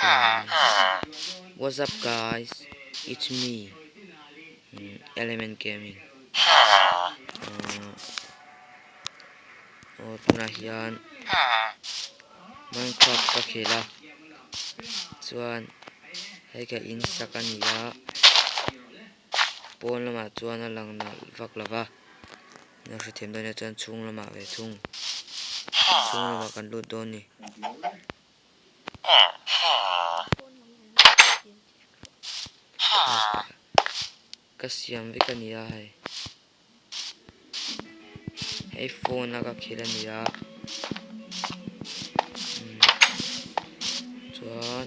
Guys what's up guys it's me element gaming aw tunah hian minecraft ka khel a chuan hei ka in sak a ni a pawn lamah chuan a lang nalh vak lo va. Nia hrethiam dawn nia chuan chhung lamah ve thung chhung lamah kan lut dawn ni. Ka siam vek a ni a hei hei phone a ka khel a ni a chuan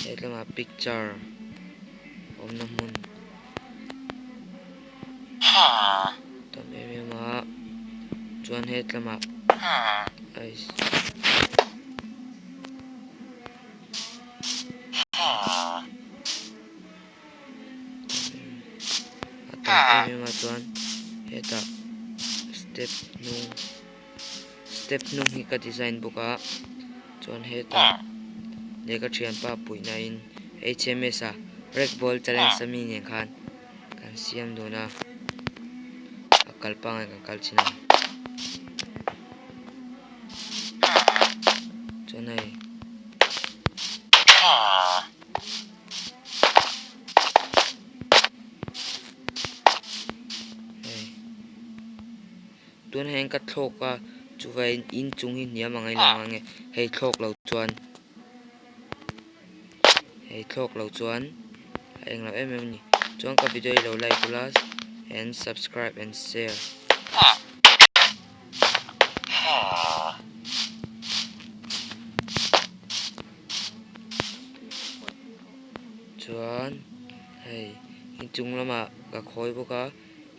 hetlangah picture awmna hmun. Tam em em a chuan he tlamah ice a tam em em a chuan hetah step hnung step hnung hi ka design bawk a chuan hetah lehkha thianpa puihna in H_M_S a rag ball challenge a mi nen khan. Kan siam dawn a, a kal pangai kan kal chin a. Chuan hei hei tunah hian ka thlawk a chuvaiin inchung hi hniam ang a inang ang e hei thlawk lo chuan. Hei thlawk lo chuan a eng lo em em a ni. Chuan ka video hi lo like ula and subscribe and share. Chuan hei inchung lamah ka khawi bawk a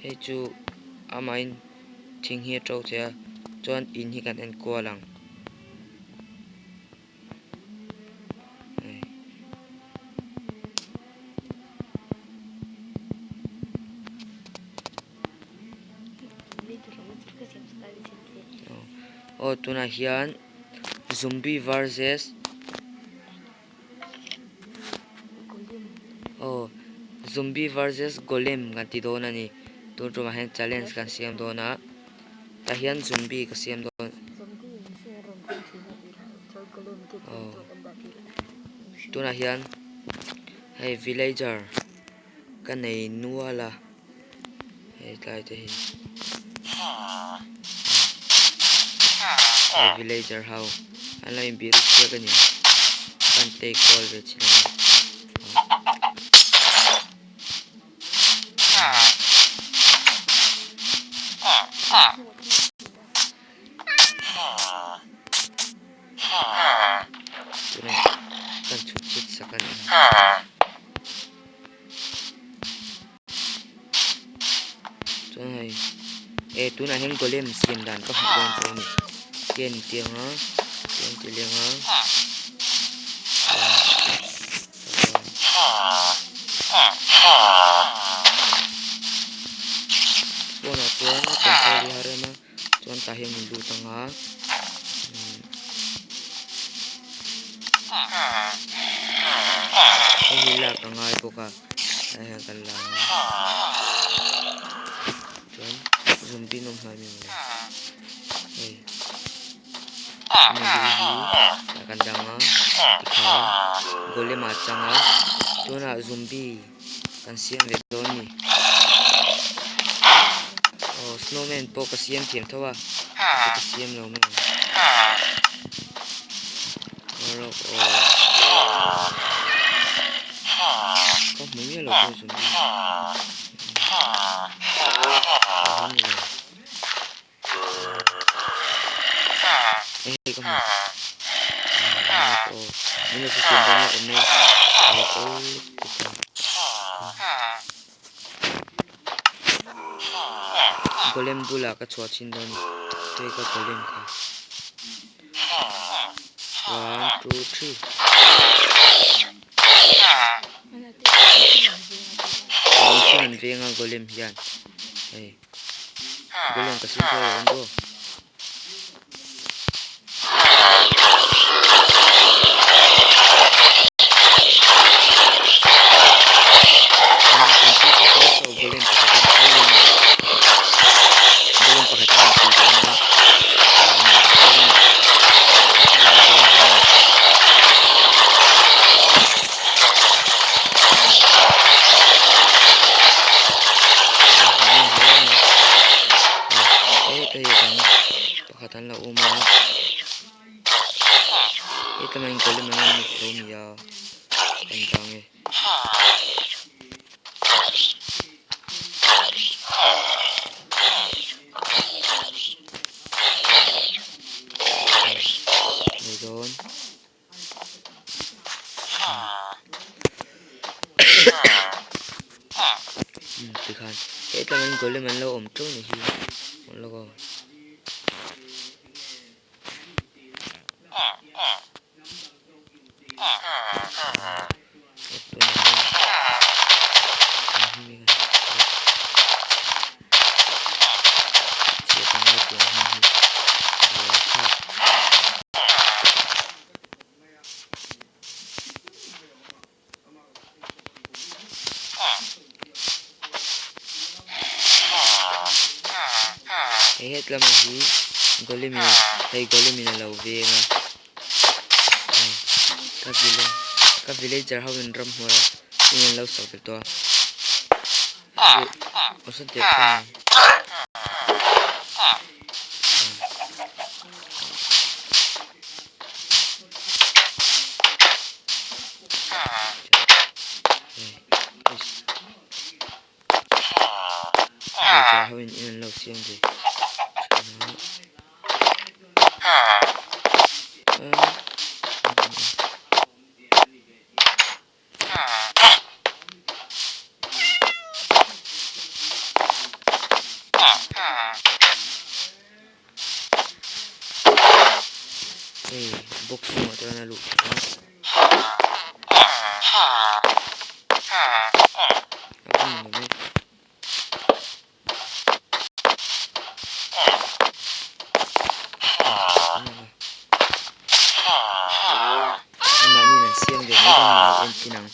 hei chu amahin thing hi a to thei a chuan in hi kan enkual ang. Aw tunah hian zombie versus aw zombie versus golem kan ti dawn a ni tun tumah hian challenge kan siam dawn a. Tah hian zombie ka siam dawn. Aw tunah hian hei villager ka nei nual a hei tlai te hi hei villager ho an lo inbih ruk chiak a ni kan take kual ve chin a. Kan chhut chhut sak a ni chuan hei e tunah hian golem siam dan ka hmuh dawn chu a ni tian tiang a tiang ti leng a. Phone ah chuan a control hi a rem a chuan tah hian min lut ang a hei hi lak a ngai bawk a tah hian kan la ang a chuan zombie an awm hnai mai mawle hei. Kan dang a tikhan golem ah chang a tunah zombie kan siam ve dawn a ni aw snowman pawh ka siam thiam tho a mahse ka siam lo mai ang ka hmu miah lo pawh zombie Hei ka hmu aw min lo hrethiam dawn nia awm e hei awl lutuk a golem bulah ka chhuah chhin dawn a ni hei ka golem kha one two three mihring an veng a golem hian hei. Golem ka sim thei ang bawk. Hetlama in golem ang an lo ni a kan vang e. Nei dawn. Tikhan hetlama in golem an lo awm teuh ni hi lawk aw. Hei hetlama hi golem in hei golem in alo veng a hei ka village ka villager ho in ramhnuai ah in an lo sak ve tawh a awlsam teh kha mai. Villager ho in in an lo siam ve thin a. Hei box chungah te hian a luh theih a. A va ni mai. Anmahni in an siam ve mai dawn ni lo en thin ang.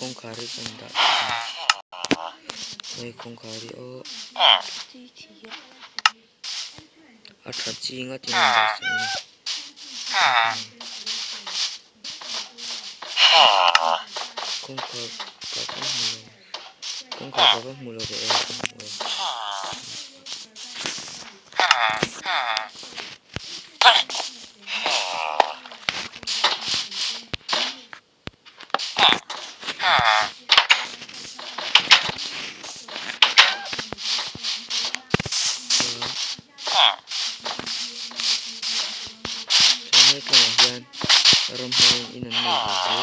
Kawngkhar hi kan dah hei kawngkhar hi aw a tha chi ngawt in an dah sak a ni. Kawngkhar ka va hmu lo kawngkhar ka va hmu lo ve e ka hmu e. Chuan hetlangah hian ramhnuai in an nei ve zel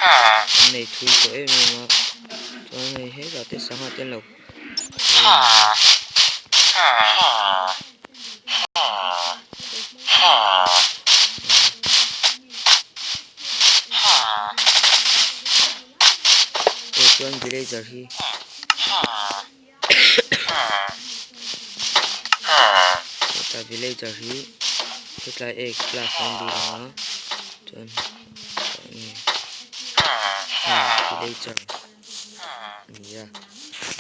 a an nei thui tawh em em a chuan hei hetah te sangha te an lo Aw chuan villager hi heta villager hi hetlai egg class an lut ang a chuan enge villager nia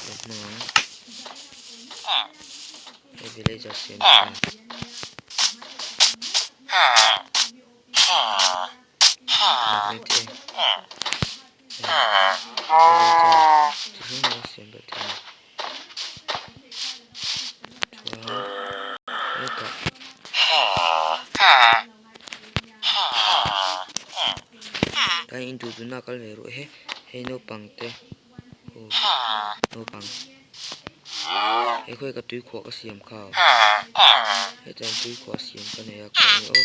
lo hmang ang. He villager siam kha. Villager chi hrang hrang siam belh thei a ni. Chuan hetah kan intu tuna kal ve ruh he hei naupang te. Naupang he khawi ka tui khuah ka siam kha hetiang tui khuah siam ka nei a ka ni aw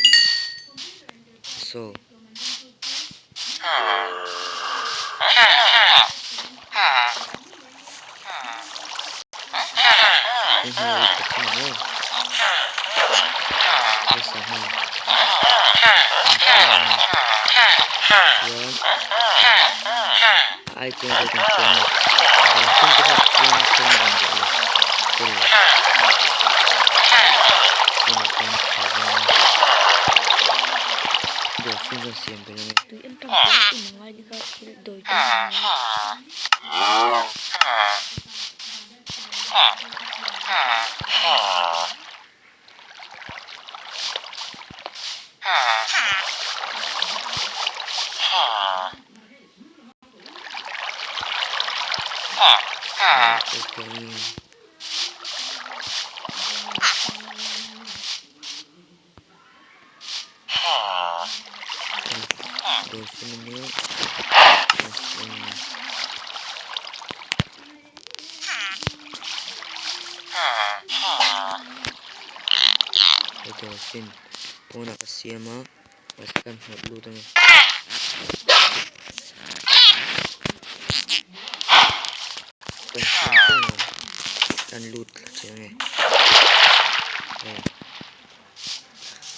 saw hei hnuai ka thin ang aw hei sangha chuan. Ai chuan ka kan siam a dawr chhung te kha ka siam a khawnge rawn zawh le tel tunah chuan tha vang a dawr chhung chuan siam belh a ni. Tui an tam pawh in a ngai ni kha thil dawi tam a ngai. Dolphin ania hei dolphin pawnah ka siam a mahse kan hnawt lut a ni. Kan siam tawng ang kan lut thla thin a ni hei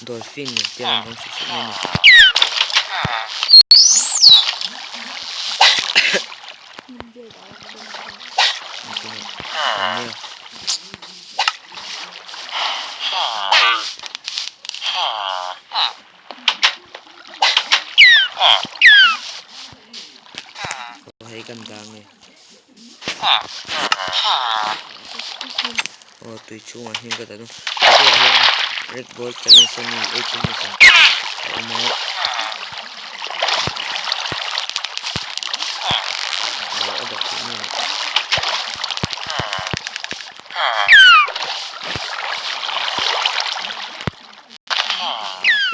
dolphin nen te an awm suh suh mai a ni. Hei kan dah nge. Aw tui chhungah hian ka dah dawn. Hetiang hian red ball challenge a ni HMS ah a awm a. Aw a dah theih mai loh.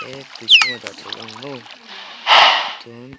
He tui chhungah dah theih ang maw chuan.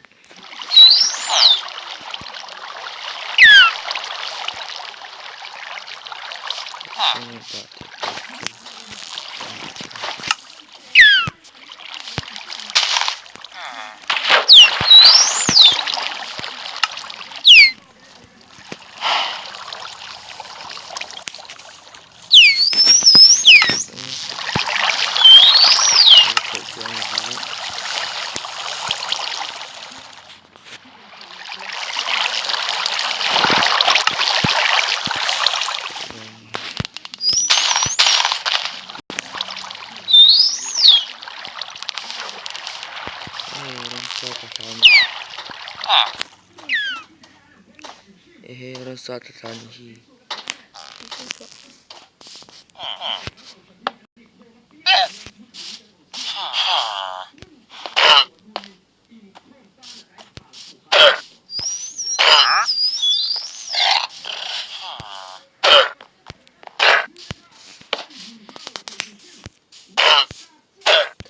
Ehe ramsa tla tla ni hi.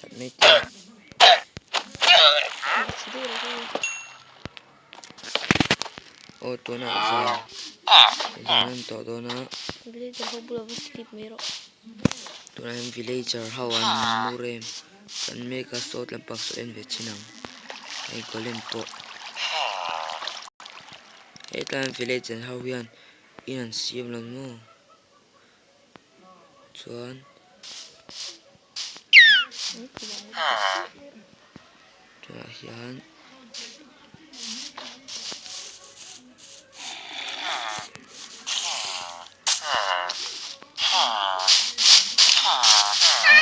That mai teh. Aw tunah zan zan an tawh dawn a. Villager ho bulah va sleep mai rawh. Tunah hian villager ho an mur em kan mek a sawt lampang saw en ve chin ang hei golem pawh hetlai villager ho hian in an siam lo maw chuan tunah hian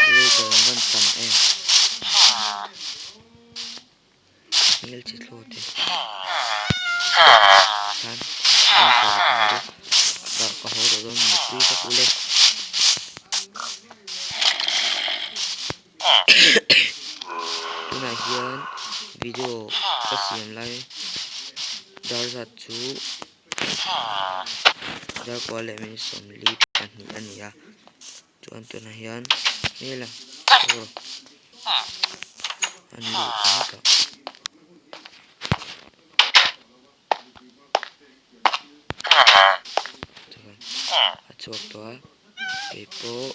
villager an rawn tam em hmel chi thlawt e khan an chho ve tawh ang chu ka haw tawh dawn mutui vak ule. Tunah hian video ka siam lai dar zat chu dar kua leh minute 42 a ni a chuan tunah hian hmel a aw an luh ta tawh. A chhuak tawh a keipawh.